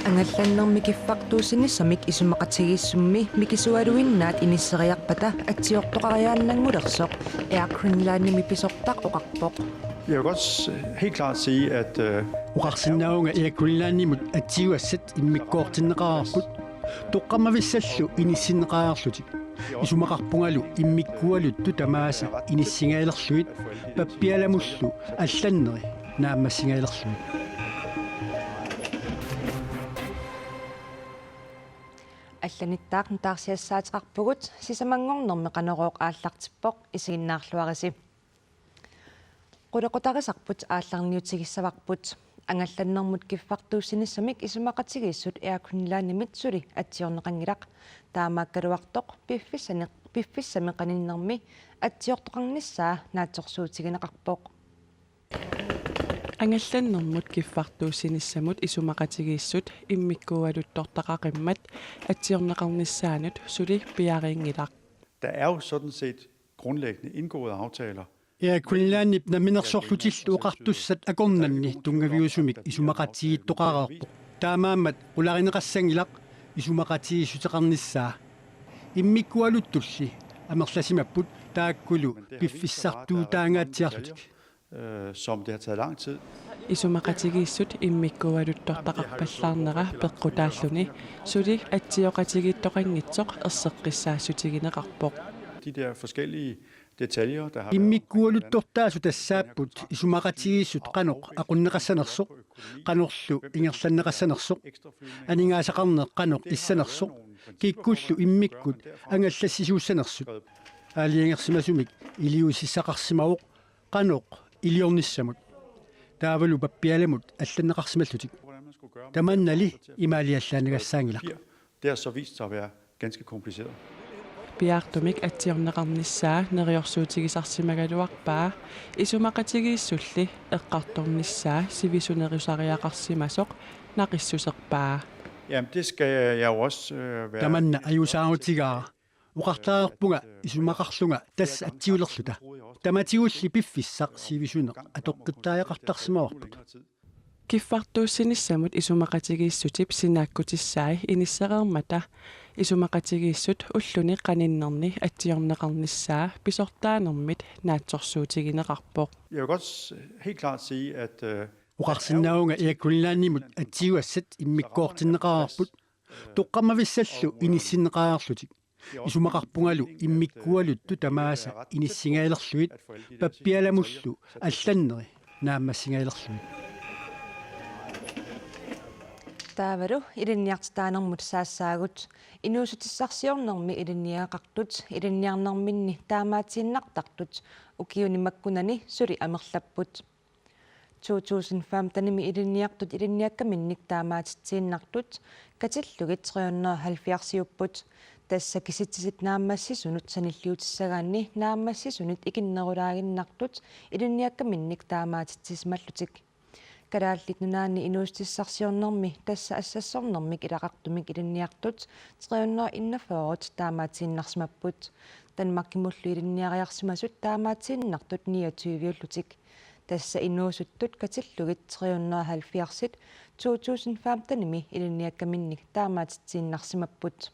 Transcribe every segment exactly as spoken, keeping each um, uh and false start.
Angallannermi kiffartuussinissamik isumaqatigiissummi mikisualuinnaat inisseriarpata atsiortoqariaannanngulersoq Air Greenlandimi pisortaq oqarpoq. Jeg vil godt s- helt klart sige, at øh, Oqarsinnaavunga Air Greenlandimut atsiuassat immikkoortinneqareerput, toqqammavissallu inissinneqareerlutik. Isumaqarpungalu immikkualuttut tamaasa inissingajalerlugit, pappialamullu allanneri naammassingajalersut. Allanittaaq nutaarsiassaateqarpugut, sisamanngornermi Qanorooq aallartippoq, isiginnaarluarisi. Qulequtarisarput aallarniutigissavarput. Angallannermut kiffartuussinissamik isumaqatigiissut Air Greenlandimit suli atsiorneqanngilaq. Taamaakkaluartoq piffissani-, piffissami qaninnermi atsiortoqarnissaa naatsorsuutigineqarpoq. Angallannermut kiffartuussinissamut isumaqatigiissut immikkualuttortaqaqimmat atsiorneqarnissaanut suli piareerinngilaq. Der er jo sådan set grundlæggende indgåede aftaler. Air Greenlandip namminersorlutillu oqartussat akornanni tunngaviusumik isumaqatigiittoqareerpoq. Taamaammat qularineqassanngilaq isumaqatigiissuteqarnissaa. Immikkualuttulli amerlasimapput, taakkulu piffissartuutaangaatsiarlutik. Øh, som det har taget lang tid. Isumaqatigiissut immikkualuttortaqarpallaarnera peqqutaalluni suli atsioqatigiittoqanngitsoq erseqqissaassutigineqarpoq. De der forskellige detaljer, der har været omkring, hvordan Immikkualuttortaasut tassaapput isumaqatigiissut qanoq aqunneqassanersoq, qanorlu ingerlanneqassanersoq, aningaasaqarneq qanoq issanersoq, kikkullu immikkut angallassisuussanersut. Aalajangersimasumik iliuusissaqarsimavoq qanoq iliornissamut, taavalu pappialamut allanneqarsimallutik. Tamannali imaaliallaannagassaanngilaq. Det har så vist sig at være ganske kompliceret. Piaartumik atsiorneqarnissaa neriorsuutigisarsimagaluarpaa, isumaqatigiissulli eqqartornissaa sivisunerusariaqarsimasoq naqissuserpaa. Jamen, det skal jeg jo også øh, være Tamanna ajuusaarutigaara. Oqartareerpunga isumaqarlunga tassa atsiulerluta. Tamatigulli piffissaq sivisuneq atoqqittariaqartarsimavarput. Kiffartuussinissamut isumaqatigiissutip sinaakkutissaai inissereermata isumaqatigiissut ulluni qaninnerni atsiorneqarnissaa pisortaanermit naatsorsuutigineqarpoq. Jeg vil godt s- helt klart sige, at øh, Oqarsinnaavunga Air Greenlandimut atsiuassat immikkoortinneqareerput, toqqammavissallu inissinneqareerlutik. Isumaqarpungalu immikkualuttut tamaasa inissingajalerlugit, pappialamullu allanneri naammassigajalerlugit. Taavalu ilinniartitaanermut saassaagut. Inuussutissarsiornermi ilinniagaqartut ilinniarnerminni taamaatiinnartartut ukiuni makkunani suli amerlapput. To tusind femtenimi ilinniartut ilinniakkaminnik taamaatitsiinnartut katillugit tre hundrede og halvfjerdsiupput. Tassa kisitsisit naammassisunut sanilliutissagaanni naammassisunit ikinnerulaaginnartut ilinniakkaminnik taamaatitsisimallutik. Kalaallit Nunaanni inuussutissarsiornermi tassa assassornermik ilaqartumik ilinniartut tre hundrede og enogfyrre taamaatiinnarsimapput. Danmarkimullu ilinniariarsimasut taamaatiinnartut niogtyviullutik. Tassa inuusuttut katillugit tre hundrede og halvfjerds to tusind femtenimi ilinniakkaminnik taamaatitsiinnarsimapput.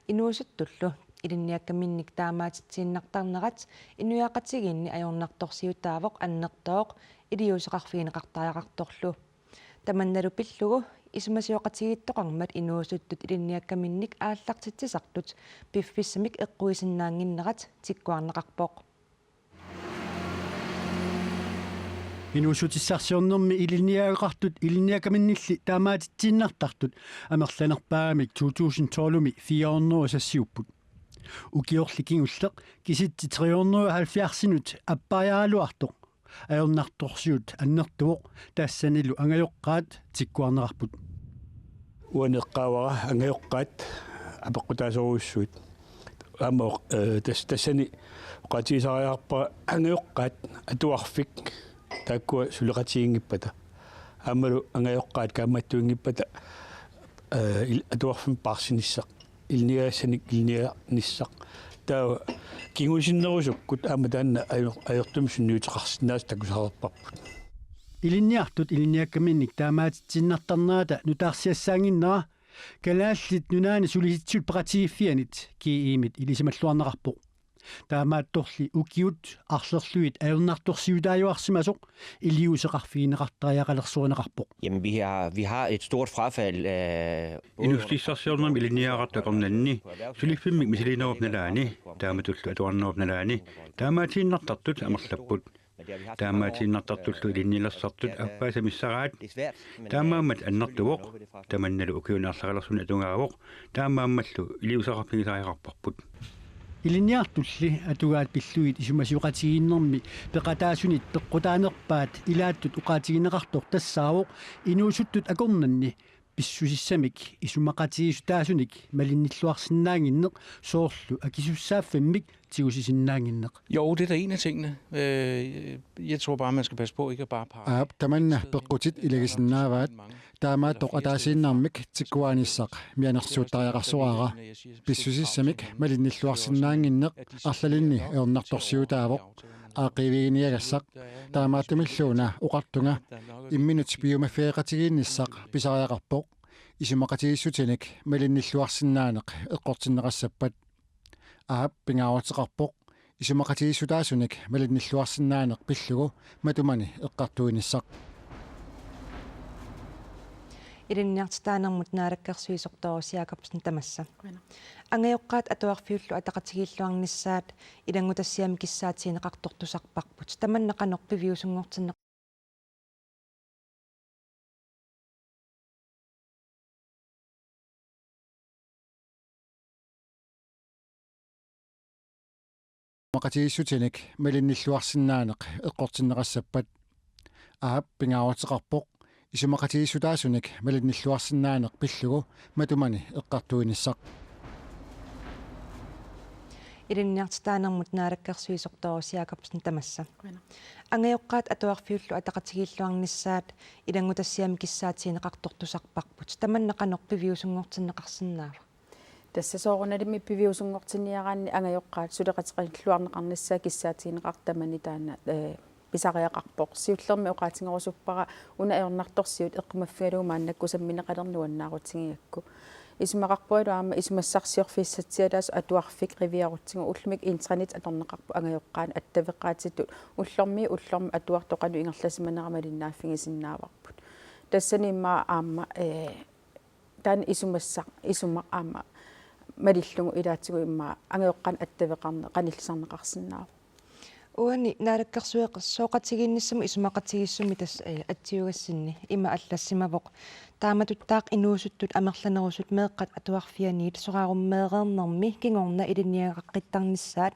Inuusuttullu ilinniakkaminnik taamaatitsiinnartarnerat inuiaqatigiinni ajornartorsiutaavoq annertooq iliuuseqarfigineqartariaqartorlu. Tamannalu pillugu isumasioqatigiittoqarmat inuusuttut ilinniakkaminnik aallartitsisartut piffissamik eqquisinnaannginnerat tikkuarneqarpoq. Inuussutissarsiornermi ilinniagaqartut ilinniakkaminnilli taamaatitsiinnartartut amerlanerpaagamik to tusind tolvimi fire hundrede sassiupput. Ukiorli kingulleq kisitsit tre hundrede og halvfjerdsinut appariaraluartoq ajornartorsiut annertuvoq, tassanilu angajoqqaat tikkuarneqarput. Uani eqqaavara angajoqqaat apeqqutaasorujussuit. Aamma oq-, eh, tas-, tassani oqaatigisariaqarpara angajoqqaat atuarfik taakkua suleqatiginngippata. Aammalu angajoqqaat kaammattuinngippata, eh, il-, atuarfimmi paarsinissaq, ilinniagassanik ilinnianissaq, Taava kingusinnerusukkut aamma taanna ajor-, ajortumik sunniuteqarsinnaasut takusaqarparput. Ilinniartut ilinniakkaminnik taamaatitsiinnartarnerata nutaarsiassaannginnera Kalaallit Nunaanni Sulisitsisut Peqatigiiffiannit G E-mit ilisimalluarneqarpoq. Taamaattorli ukiut arlerlugit ajornartorsiutaajuarsimasoq iliuuseqarfigineqartariaqalersorineqarpoq. Jamen, vi har, vi har et stort frafald af både Inuussutissarsiornermi ilinniagaqartut akornanni suliffimmik misiliinerup nalaani, taamatullu atuarnerup nalaani, taamaatiinnartartut amerlapput. Taamaatiinnartartullu ilinnialersartut appaasa missaraat, taamaammat annertuvoq, tamannalu ukiuni arlaqalersuni atugaavoq, taamaammallu iliuuseqarfigisariaqarparput. Ilinniartulli atugaat pillugit isumasioqatigiinnermi peqataasunit peqqutaanerpaat ilaattut oqaatigineqartoq tassaavoq inuusuttut akornanni pissusissamik isumaqatigiissutaasunik malinnilluarsinnaannginneq, soorlu akisussaaffimmik tigusisinnaannginneq. Jo, det er da en af tingene. Øh, jeg tror bare, man skal passe på ikke at bare pege. Aap, tamanna peqqutit ilagisinnaavaat. Taamaattoq ataasiinnarmik tikkuaanissaq mianersuuttariaqarsoraara. Pissusissamik malinnilluarsinnaannginneq arlalinni ajornartorsiutaavoq. Aaqqiiviginiagassaq, taamaattumilluuna oqartunga imminut piumaffigeqatigiinnissaq pisariaqarpoq isumaqatigiissutinik malinnilluarsinnaaneq eqqortinneqassappat. Aap, pingaaruteqarpoq isumaqatigiissutaasunik malinnilluarsinnaaneq pillugu matumani eqqartuinissaq. Ilinniartitaanermut naalakkersuisoq Doris Jakobsen, tamassa. Qujanaq. Angajoqqaat atuarfiullu ataqatigiilluarnissaat ilanngutassiami kissaatigineqartoq tusarparput. Tamanna qanoq piviusunngortinneq- Isumaqatigiissutinik malinnilluarsinnaaneq eqqortinneqassappat. Aap, pingaaruteqarpoq isumaqatigiissutaasunik malinnilluarsinnaaneq pillugu matumani eqqartuinissaq. Ilinniartitaanermut naalakkersuisoq Doris Jakobsen, tamassa. Qujanaq. Angajoqqaat atuarfiullu ataqatigiilluarnissaat ilanngutassiami kissaatigineqartoq tusarparput. Tamanna qanoq piviusunngortinneqarsinnaava? Tassa soorunalimi piviusunngortinniaraanni angajoqqaat suleqateqalluarneqarnissaat kissaatigineqartut tamani taanna, eh, pisariaqarpoq. Siullermik oqaatigerusuppara una ajornartorsiut eqqumaffigalugu maannakkut sammineqalerneq nuannaarutigigakku. Isumaqarpungalu aamma isumassarsiorfissatsialaasoq atuarfik qiviarutsigu, ullumikkut intranet atorneqarpoq angajoqqaanut attaveqaatitut. Ullormiit ullormut atuartoq qanoq ingerlasimanera malinnaaffigisinnaavarput. Tassani immaqa aamma, eh, taanna isumassaq, isumaq aamma malillugu ilaatigut immaqa angajoqqaanut attaveqarneq qanillisarneqarsinnaavoq. Uani naalakkersueqarfeqatigiinnissamut isumaqatigiissummi tassa, eh, atsiugassinni ima allassimavoq: Taamatuttaaq inuusuttut amerlanerusut meeqqat atuarfianniit soraarummeereernermi kingorna ilinniagaqqittaarnissaat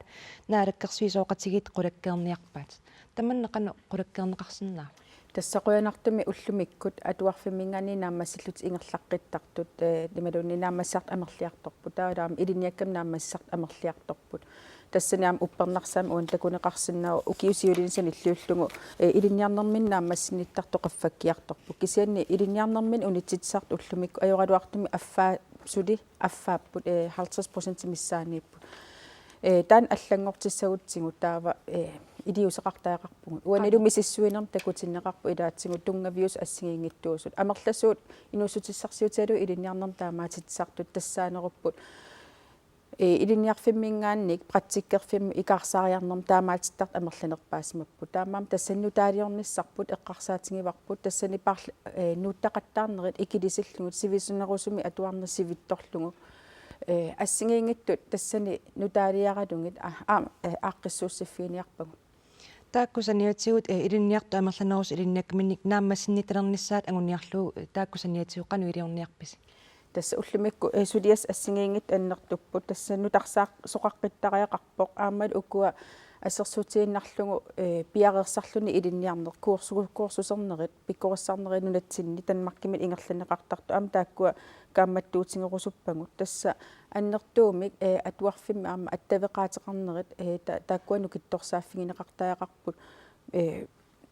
naalakkersuisooqatigiit qulakkeerniarpaat. Tamanna qanoq qulakkeerneqarsinnaava? Tassa qujanartumik ullumikkut atuarfimminngaanniit naammassillutik ingerlaqqittartut, eh, imaluunniit naammassisartut amerliartorput. Taavalu aamma ilinniakkamik naammassisartut amerliartorput. Tassani aamma uppernarsaammik uani takuneqarsinnaavoq ukiut siuliini sanilliullugu, eh, ilinniarnerminni naammassinnittartut qaffakkiartorput. Kisianni ilinniarnerminni unitsitsisartut ullumikkut ajoraluartumik affaa-, suli affaapput, eh, halvtreds procent missaaniipput. Eh, taanna allanngortissagutsigu taava, eh, iliuuseqartariaqarpugut. Uanilu misissuinermik takutinneqarpoq ilaatigut tunngaviusut assigiinngitsuusut. Amerlasuut inuussutissarsiutigalugit ilinniarnermut taamaatitsisartut tassaanerupput, eh, ilinniarfimminngaanniit praktikkerfimmut ikaarsaariarnermut taamaatittartut amerlanerpaasimapput. Taamaammat tassani nutaaliornissarput eqqarsaatigivarput, tassani parl-, eh, nuuttaqattaarnerit ikilisillugit sivisunerusumik atuarneq sivitsorlugu. Eh, assigiinngitsut tassani nutaaliaralugit, a-, a-, eh, aaqqissuussiffiginiarpagut. Taakku saniatigut, eh, ilinniartut amerlanerusut ilinniakkaminnik naammassinnittalernissaat anguniarlugu, eh, taakku saniatigut qanoq iliorniarpisi? Tassa ullumikkut, eh, suliassat assigiinngitsut annertupput. Tassa nutarsaaq-, soqaqqittariaqarpoq. Aammalu ukua assersuutigiinnarlugu, eh, piareersarluni ilinniarneq, kursu-, kursusernerit, pikkorissarnerit nunatsinni Danmarkimi ingerlanneqartartut. Aamma taakkua kaammattuutigerusuppagut. Tassa annertuumik, eh, atuarfimmi aamma attaveqaateqarnerit, eh, ta-, taakkua nukittorsaaffigineqartariaqarput. Eh,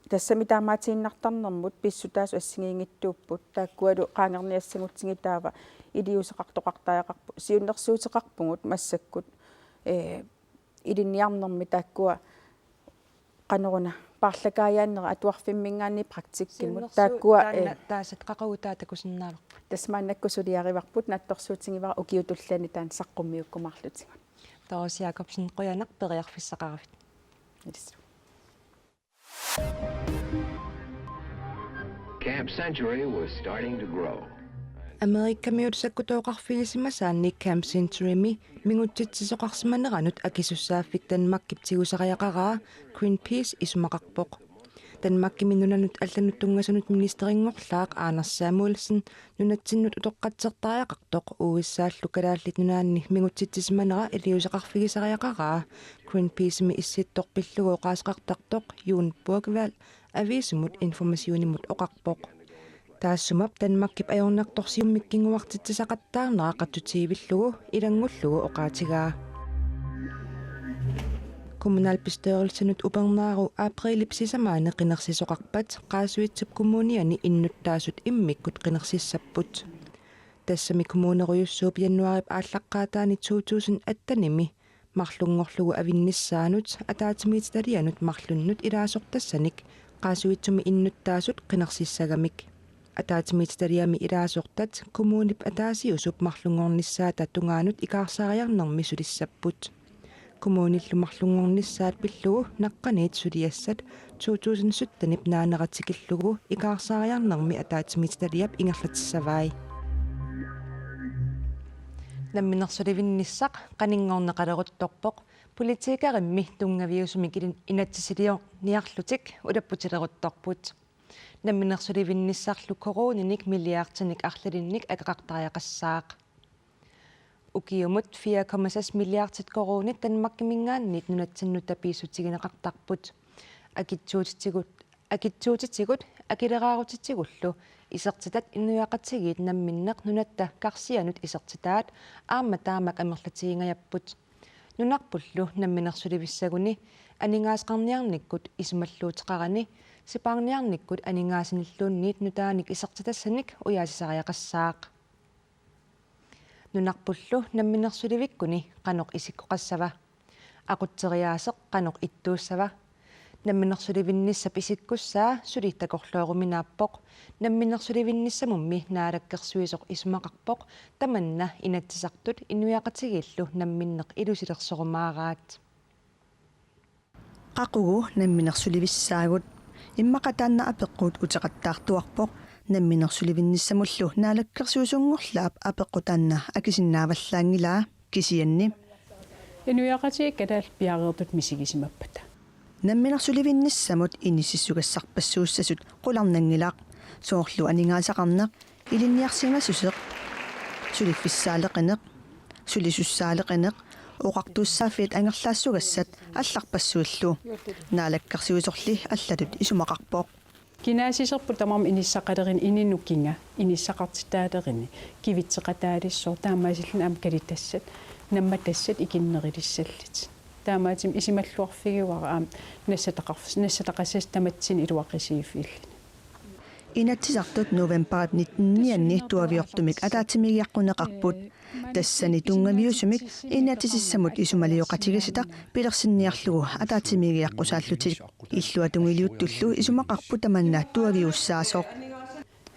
tassami taamaatiinnartarnermut pissutaasut assigiinngitsuupput, taakkualu qaangerniassagutsigit taava iliuuseqartoqartariaqarput. Siunnersuuteqarpugut massakkut, Ee, ilinniarnermi taakkua qanoruna paarlakaajaannera atuarfimminngaanniit praktikkimut. Siunnersuut Taakkua, taanna ee, taasat qaqugu taava takusinnaalerput? Tassa maannakkut suliarivarput, naatsorsuutigivara ukiut tulliani taanna saqqummiukkumaarlutigu. Doris Jakobsen, qujanaq periarfissaqaravit. Ilissut. Camp Century was starting to grow. Amerikamiut sakkutooqarfigisimasaanni Camp Centurymi mingutsitsisoqarsimaneranut akisussaaffik Danmarkip tigusariaqaraa Greenpeace isumaqarpoq. Danmarkimi nunanut allanut tunngasunut ministerinngorlaaq Anders Samuelsen nunatsinnut utoqqatsertariaqartoq U S A-llu Kalaallit Nunaanni mingutsitsisimanera iliuuseqarfigisariaqaraa Greenpeacemi issittoq pillugu oqaaseqartartoq Jón Borgvald aviisimut Informationimut oqarpoq. Taassuma Danmarkip ajornartorsiummik kinguartitsisaqattaarnera qatsutsiivillugu ilanngullugu oqaatigaa. Kommunalbestyrelsinut upernaaru aprilip sisamaani qinersisoqarpat Qaasuitsup Kommuniani innuttaasut immikkut qinersissapput. Tassami kommunerujussuup januaarip aallaqqaataani to tusind attenimi marlunngorlugu avinnissaanut ataatsimiititalianut marlunnut ilaasortassanik Qaasuitsumi innuttaasut qinersissagamik. Ataatsimiititaliami ilaasortat kommunip ataasiusup marlunngornissaata tungaanut ikaarsaariarnermi sulissapput. Kommunillu marlunngornissaat pillugu naqqaniit suliassat to tusind syttenip naanera tikillugu ikaarsaariarnermi ataatsimiititaliap ingerlatissavai. Namminersulivinnissaq qaninngorneqaleruttorpoq politikerimmi tunngaviusumik ilin-, inatsisiliorniarlutik ulapputileruttorput. Namminersulivinnissarlu koruuninik milliardinik arlalinnik akeqartariaqassaaq. Ukiumut fire komma seks milliardit koruunit Danmarkiminngaanniit nunatsinnut tapiissutigineqartarput. Akitsuutitigut, akitsuutitigut akileraarutitigullu isertitat inuiaqatigiit namminneq nunatta karsianut isertitaat aamma taamak amerlatigingajapput. Nunarpullu namminersulivissaguni aningaasaqarniarnikkut isumalluuteqarani sipaarniarnikkut aningaasanilluunniit nutaanik isertitassanik ujaasisariaqassaaq. Nunarpullu namminersulivikkuni qanoq isikkoqassava? Aqutseriaaseq qanoq ittuussava? Namminersulivinnissap isikkussaa suli takorlooruminaappoq. Namminersulivinnissamummi naalakkersuisoq isumaqarpoq tamanna Inatsisartut inuiaqatigiillu namminneq ilusilersorumaaraat. Qaqugu namminersulivissaagut? Immaqa taanna apeqqut uteqattaartuarpoq. Namminersulivinnissamullu naalakkersuisunngorlaap apeqqut taanna akisinnaavallaanngilaa, kisianni inuiaqatigiit kalaallit piareertut misigisimappata. Namminersulivinnissamut inississugassarpassuussasut qularnanngilaq, soorlu aningaasaqarneq, ilinniarsimasoq, suliffissaaleqineq, sulisussaaleqineq, oqartuussaaffiit angerlaassugassat allarpassuillu. Naalakkersuisorli allatut isumaqarpoq. Kinaassuserput tamarmik inissaqalerini, inunnut kinga inissaqartitaaleruni kivitseqataalissaaq, taamaasilluni aamma kalitassat, nammatassat ikinnerulissallutik. Taamaattumik isumalluarfigaara aamma nassataqarf-, nassataqassasoq tamatsinnut iluaqutigiiffiilluni. Inatsisartut novembarip nitten-ianni tuaviortumik ataatsimiigiaqquneqarput. Tassani tunngaviusumik inatsisissamut isumalioqatigiissitaq pilersinniarlugu ataatsimiigiaqqusaallutik. Illuatungiliuttullu tungiliuttullu isumaqarput tamanna tuaviussaasoq.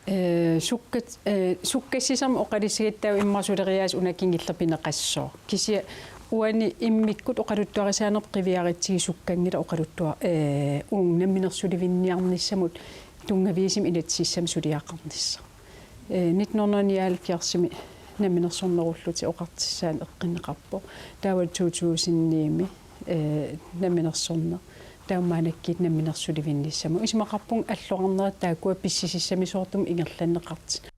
Ee, sukkat-, ee, sukkassisamik oqaluuserisarput immaqa suleriaaseq una kingulleq pineqassooq. Kisianni uani immikkut oqaluttuarisaanerput qiviarutsigu sukkanngilaq oqaluttua-, ee, uunga namminersulivinniarnissamut tunngaviusumik inatsisissamik suliaqarnissaq. Ee, nitten hundrede og nioghalvfjerdsimi namminersornerullutik oqartussaaneq eqqunneqarpoq. Taava to tusind ni-mi, ee, namminersorneq. Taava maannakkumut namminersulivinnissamut. Isumaqarpunga alloqarnerat taakkua pissusissamisoortumik ingerlanneqartut.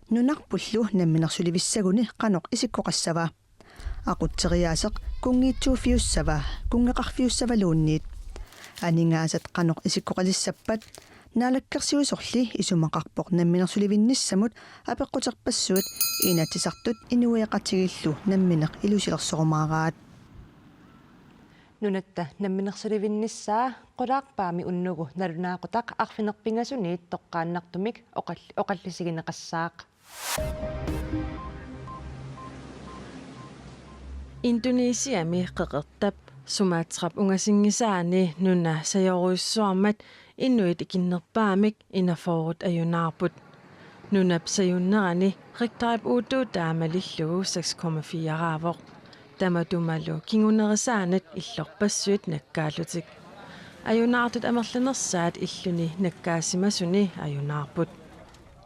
Nunarpullu namminersulivissaguni qanoq isikkoqassava? Aqutseriaaseq kunngiitsuuffiussava, kunngeqarfiussavaluunniit? Aningaasat qanoq isikkoqalissappat? Naalakkersuisorli isumaqarpoq namminersulivinnissamut apeqquterpassuit Inatsisartut inuiaqatigiillu namminneq ilusilersorumaaraat. Nunatta namminersulivinnissaa qulaarpaami unnugu nalunaaqutaq arfineq-pingasuniit toqqaannartumik oqall-, oqallisigineqassaaq. Indonesiami qeqertap Sumatrap ungasinngisaani nuna sajorujussuarmat inuit ikinnerpaamik enogfyrret ajunaarput. Nunap sajunnerani Richterip uuttuutaa malillugu seks komma fire-raavoq. Tamatumalu kingunerisaanat illorpassuit nakkaallutik. Ajunaartut amerlanersaat illuni nakkaasimasuni ajunaarput.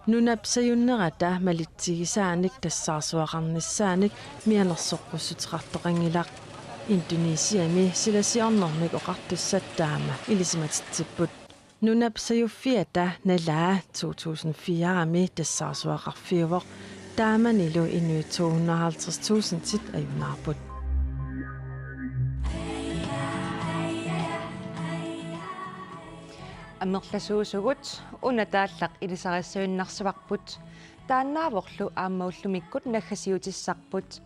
Nunap sajunnerata malitsigisaanik tassaarsuaqarnissaanik mianersoqqussuteqartoqanngilaq. Indonesiami silasiornermik oqartussat taama ilisimatitsipput. Nunap sajuffiata nalaa to tusind fire-mi tassaarsuaqarfiuvoq. Taamanilu inuit to hundrede og halvtreds tusindit ajunaarput. Amerlasuusugut una taallaq ilisarissagunarsivarput. Taannaavorlu aamma ullumikkut naggasiutissarput.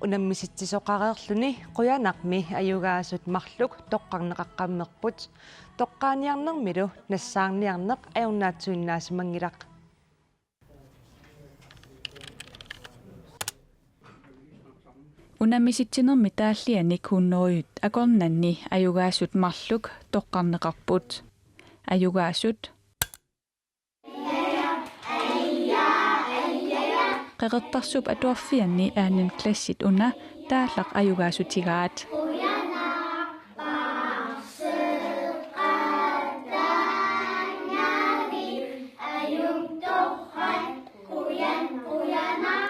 Unammisitsisoqareerluni qujanarmi ajugaasut marluk toqqarneqaqqammerput. Toqqaaniarnermilu nassaarniarneq ajornaatsuinnaasimanngilaq. Unammisitsinermi taallianik hunnorujut akornanni ajugaasut marluk toqqarneqarput. Ajugaasut. Qeqertarsuup Atuarfianni anden klassit una taallaq ajugaasutigaat.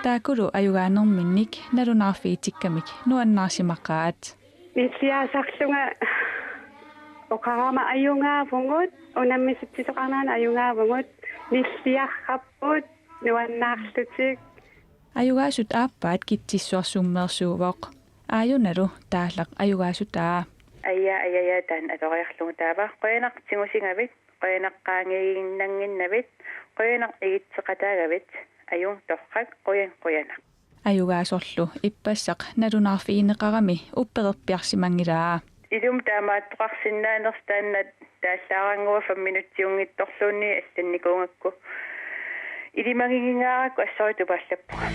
Taakkulu ajugaanerminnik nalunaarfigitikkamik nuannaarsimaqaat. Nilliaasarlunga oqarama ajugaavugut, unammisitsisoqarnerani ajugaavugut, nilliarrapput, nuannaarlutik. Ajugaasut aappaat Kitsissuarsummeersuuvoq. Aajunalu taallaq ajugaasutaa. Aja, aja, aja, taanna atoriarlugu taava. Qujanaq tigusingavit, qujanaq qaangiiginnannginnavit, qujanaq igitseqataagavit, ajunngilaq, qujan, qujanaq. Ajugaasorlu ippassaq nalunaarfigineqarami uppererpiarsimanngilaa. Ilumut taamaattoqarsinnaanersoq taanna taallaarannguaq fem minutsiunngitsorluunniit allannikuugakku. Ilimaginnginngaarukku assorujussuaq tupaallappunga.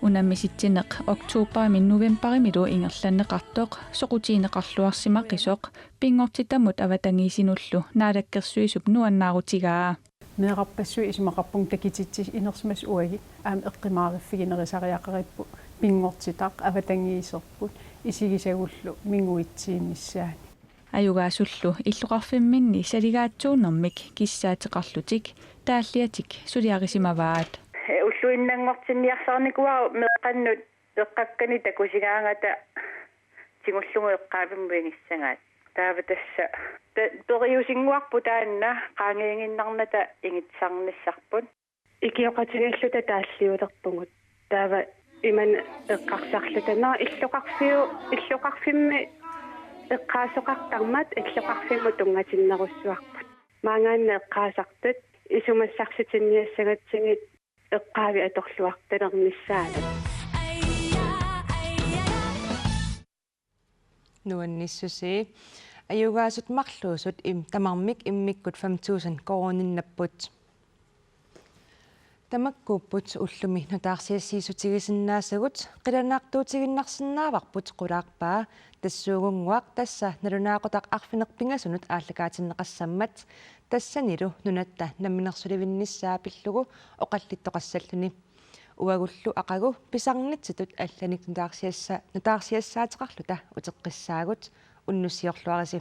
Unammisitsineq oktobarimi novembarimilu ingerlanneqartoq soqutigineqarluarsimaqisoq pinngortitamut avatangiisinullu naalakkersuisup nuannaarutigaa. Meerarpassuit isumaqarpunga takutitsisoq inersimasut uagut aamma eqqumaariffiginerusariaqaripput pinngortitaq avatangiiserput isigisagullu minguitsiinnissaanik. Ajugaasullu illoqarfimminni saligaatsuunermik kissaateqarlutik taalliatik suliarisimavaat. Ulluinnanngortinniarsarnikuuara meeqqannut eqqakkani takusigaangata tigullugu eqqaavimmut igissagaat. Taava tassa ta-, periusinnguarput taanna qaangiiginnarnata igittarnissarput. Ikioqatigiilluta taalliulerpugut. Taava imannak eqqarsarluta: Nå, illoqarfiu-, illoqarfimmi eqqaasoqartarmat illoqarfimmut tunngatinnerussuarput. Maanngaanniit eqqaasartut isumassarsitinniassagatsigit eqqaavik atorluartalernissaanut. Nuannissusi. Ajugaasut marluusut im-, tamarmik immikkut fem tusind koruuninnapput. Tamakkuupput ullumi nutaarsiassiissutigisinnaasagut, qilanaartuutigiinnarsinnaavarput qulaarpaa, tassuugunnguaq tassa nalunaaqutaq arfineq-pingasunut aallakaatinneqassammat, tassanilu nunatta namminersulivinnissaa pillugu oqallittoqassalluni. Uagullu aqagu pisarnitsitut allanik nutaarsiassa-, nutaarsiassaateqarluta uteqqissaagut, unnussiorluarisi.